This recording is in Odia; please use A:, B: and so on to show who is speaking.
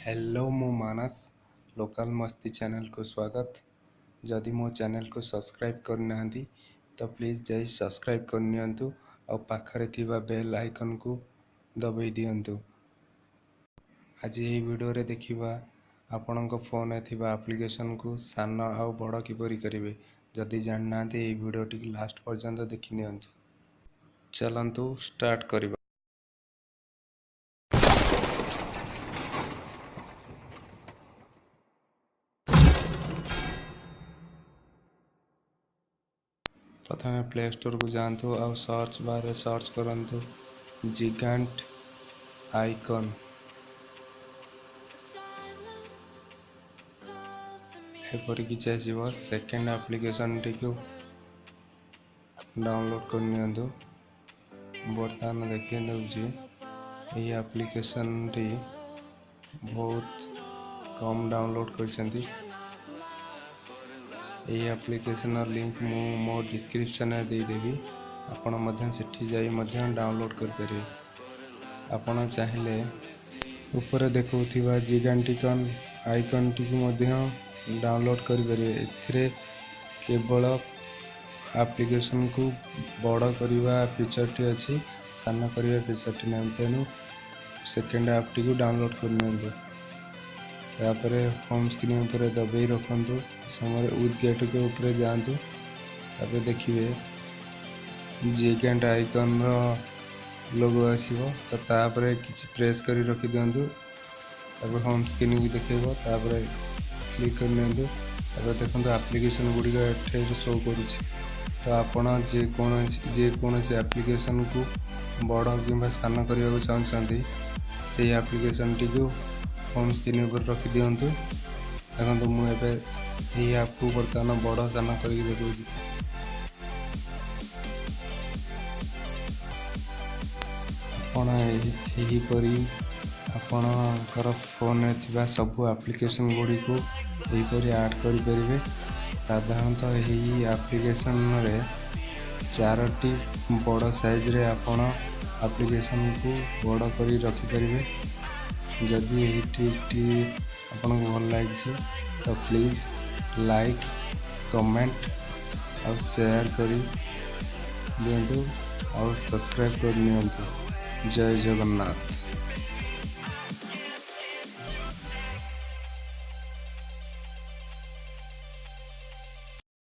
A: ହ୍ୟାଲୋ, ମୁଁ ମାନସ, ଲୋକାଲ ମସ୍ତି ଚ୍ୟାନେଲକୁ ସ୍ୱାଗତ। ଯଦି ମୋ ଚ୍ୟାନେଲକୁ ସବସ୍କ୍ରାଇବ୍ କରିନାହାନ୍ତି ତ ପ୍ଲିଜ୍ ଯାଇ ସବସ୍କ୍ରାଇବ୍ କରିନିଅନ୍ତୁ ଆଉ ପାଖରେ ଥିବା ବେଲ୍ ଆଇକନ୍କୁ ଦବାଇ ଦିଅନ୍ତୁ। ଆଜି ଏହି ଭିଡ଼ିଓରେ ଦେଖିବା ଆପଣଙ୍କ ଫୋନରେ ଥିବା ଆପ୍ଲିକେସନକୁ ସାନ ଆଉ ବଡ଼ କିପରି କରିବେ। ଯଦି ଜାଣିନାହାନ୍ତି, ଏହି ଭିଡ଼ିଓଟିକୁ ଲାଷ୍ଟ ପର୍ଯ୍ୟନ୍ତ ଦେଖିନିଅନ୍ତୁ। ଚାଲନ୍ତୁ ଷ୍ଟାର୍ଟ କରିବା। ପ୍ରଥମେ ପ୍ଲେ ଷ୍ଟୋରକୁ ଯାଆନ୍ତୁ ଆଉ ସର୍ଚ୍ଚ ବାରରେ ସର୍ଚ୍ଚ କରନ୍ତୁ ଜିଗାଣ୍ଟ ଆଇକନ୍। ଏପରି କିଛି ଆସିବ। ସେକେଣ୍ଡ ଆପ୍ଲିକେସନଟିକୁ ଡାଉନଲୋଡ଼ କରିନିଅନ୍ତୁ। ବର୍ତ୍ତମାନ ଦେଖାଇ ଦେଉଛି, ଏହି ଆପ୍ଲିକେସନଟି ବହୁତ କମ୍ ଡାଉନଲୋଡ଼ କରିଛନ୍ତି। ଏହି ଆପ୍ଲିକେସନର ଲିଙ୍କ ମୁଁ ମୋ ଡିସ୍କ୍ରିପସନରେ ଦେଇଦେବି, ଆପଣ ମଧ୍ୟ ସେଠି ଯାଇ ମଧ୍ୟ ଡାଉନଲୋଡ଼ କରିପାରିବେ। ଆପଣ ଚାହିଁଲେ ଉପରେ ଦେଖାଉଥିବା ଜିଗାଣ୍ଟିକନ୍ ଆଇକନ୍ଟିକୁ ମଧ୍ୟ ଡାଉନଲୋଡ଼ କରିପାରିବେ। ଏଥିରେ କେବଳ ଆପ୍ଲିକେସନକୁ ବଡ଼ କରିବା ଫିଚରଟି ଅଛି, ସାନ କରିବା ଫିଚରଟି ନାହିଁ। ତେଣୁ ସେକେଣ୍ଡ ଆପ୍ଟିକୁ ଡାଉନଲୋଡ଼ କରିନିଅନ୍ତୁ। ତାପରେ ହୋମ୍ ସ୍କ୍ରିନ୍ ଉପରେ ଦବାଇ ରଖନ୍ତୁ ସମୟରେ ୱିଥ୍ ଗେଟ୍ ଉପରେ ଯାଆନ୍ତୁ। ତାପରେ ଦେଖିବେ ଜିଗାଣ୍ଟ ଆଇକନ୍ର ଲୋଗୋ ଆସିବ। ତ ତାପରେ କିଛି ପ୍ରେସ୍ କରି ରଖିଦିଅନ୍ତୁ। ତାପରେ ହୋମ୍ ସ୍କ୍ରିନ୍କି ଦେଖେଇବ, ତାପରେ କ୍ଲିକ୍ କରିନିଅନ୍ତୁ। ତାପରେ ଦେଖନ୍ତୁ, ଆପ୍ଲିକେସନ୍ ଗୁଡ଼ିକ ଏଠି ଶୋ କରୁଛି। ତ ଆପଣ ଯେକୌଣସି ଆପ୍ଲିକେସନ୍କୁ ବଡ଼ କିମ୍ବା ସାନ କରିବାକୁ ଚାହୁଁଛନ୍ତି, ସେଇ ଆପ୍ଲିକେସନ୍ଟିକୁ ହୋମ୍ ସ୍କ୍ରିନ୍ ଉପରେ ରଖିଦିଅନ୍ତୁ। ଦେଖନ୍ତୁ, ମୁଁ ଏବେ ଏହି ଆପ୍କୁ ବର୍ତ୍ତମାନ ବଡ଼ ସାନ କରିକି ଦେଖାଉଛି। ଆପଣ ଏହିପରି ଆପଣଙ୍କର ଫୋନରେ ଥିବା ସବୁ ଆପ୍ଲିକେସନ୍ ଗୁଡ଼ିକୁ ଏହିପରି ଆଡ଼୍ କରିପାରିବେ। ସାଧାରଣତଃ ଏହି ଆପ୍ଲିକେସନରେ ଚାରୋଟି ବଡ଼ ସାଇଜ୍ରେ ଆପଣ ଆପ୍ଲିକେସନକୁ ବଡ଼ କରି ରଖିପାରିବେ। ଯଦି ଏହି ଟ୍ରିକ୍ଟି ଆପଣଙ୍କୁ ଭଲ ଲାଗିଛି ତ ପ୍ଲିଜ୍ ଲାଇକ୍, କମେଣ୍ଟ ଆଉ ସେୟାର କରି ଦିଅନ୍ତୁ ଆଉ ସବସ୍କ୍ରାଇବ୍ କରିନିଅନ୍ତୁ। ଜୟ ଜଗନ୍ନାଥ।